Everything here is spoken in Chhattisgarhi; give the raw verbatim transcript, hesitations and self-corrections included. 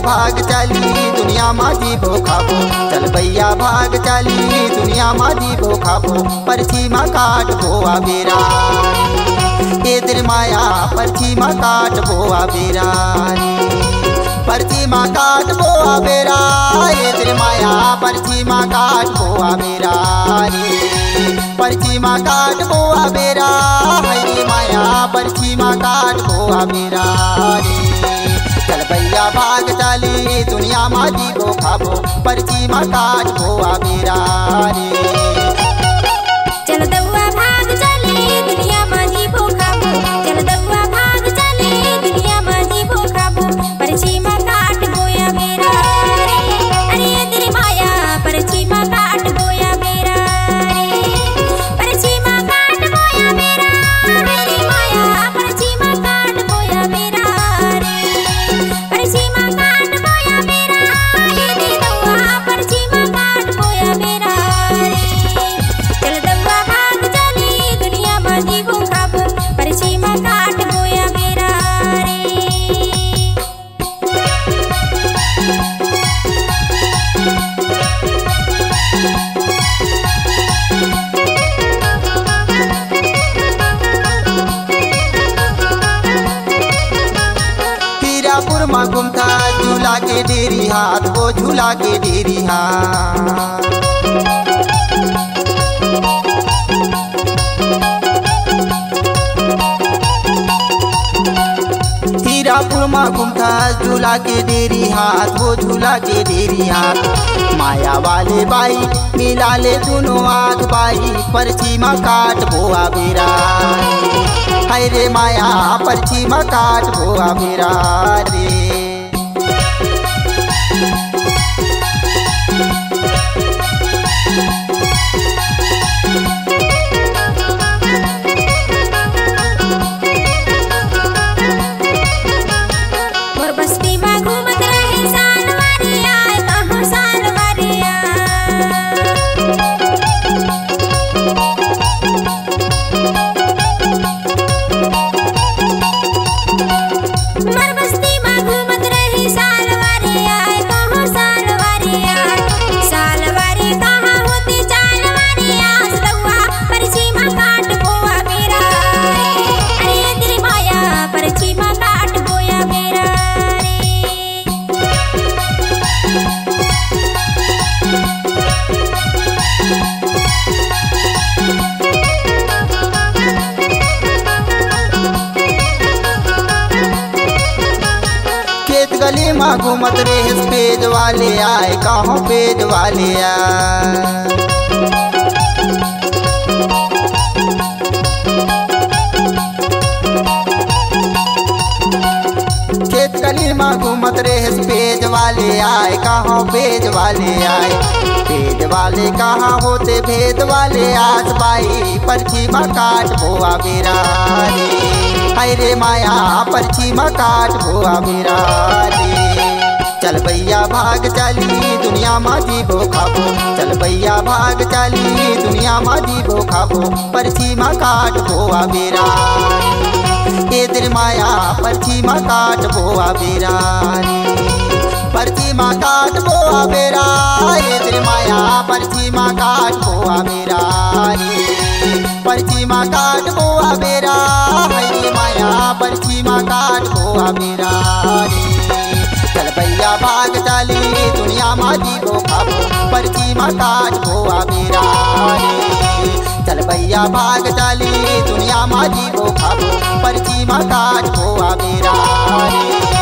भाग चली दुनिया मा जीबो खाबो, चल भैया भाग चली दुनिया मा जीबो खाबो, परछी मा काटबो अबेरा। ए तेरे माया परछी मा काटबो अबेरा रे, परछी मा काटबो अबेरा। ए तेरे माया परछी मा काटबो अबेरा रे, परछी मा काटबो अबेरा। हाय रे माया परछी मा काटबो अबेरा रे। चल भैया भाग चली दुनिया मा जीबो खाबो, परछी मा काटबो अबेरा रे। चल दउआ भाग चली दुनिया मा जीबो खाबो, चल दउआ भाग चली दुनिया मा जीबो खाबो, परछी मा काटबो अबेरा रे। अरे ए तेरे माया परछी मा काटबो अबेरा रे, परछी मा काटबो अबेरा। अरे माया परछी मा काटबो अबेरा रे, परछी मा काटबो अबेरा। ए दे दउआ परछी मा काटबो अबेरा रे। चल दउआ भाग चली दुनिया मा जीबो खाबो, परछी मा काटबो अबेरा रे। हीरापुर मा घूमथा झूला के डेरी हाथ, वो झूला के डेरी हाथ। हीरापुर मा घूमथा झूला के डेरी हाथ, वो झूला के डेरी हाथ। माया वाले बाई मिला ले दुनो आँख बाई, परछी मा काटबो अबेरा। हाय रे माया परछी मा काटबो अबेरा रे। मोर बस्ती मा घूमत रहे सालवारिया, कहाँ सालवारिया। मोर बस्ती मा घूमत रहे सालवारिया, कहाँ सालवारिया। सालवारी कहाँ होथे सालवारिया, दउआ परछी मा काटबो अबेरा रे। अरे ए तेरे माया परछी मा काटबो अबेरा रे। खेत गली मा घूमत रेहेस पेज वाले आय, कहाँ पेज वाले आय। खेत गली मा घूमत रेहेस पेज वाले आय, कहाँ पेज वाले आय। पेज वाले कहाँ होथे भेद वाले आस बाई, परछी मा काटबो अबेरा रे। हाय रे माया परछी मा काटबो अबेरा रे। चल भैया भाग चली दुनिया मा जीबो खाबो, चल भैया भाग चली दुनिया मा जीबो खाबो, परछी मा काटबो अबेरा। ए तेरे माया परछी मा काटबो अबेरा रे, परछी मा काटबो अबेरा। ए तेरे माया परछी मा काटबो अबेरा रे, परछी मा काटबो अबेरा। हाय रे माया परछी मा काटबो अबेरा रे। चल भैया भाग चली दुनिया मा जीबो खाबो, परछी मा काटबो अबेरा रे। चल भैया भाग चली दुनिया मा जीबो खाबो, परछी मा काटबो अबेरा रे।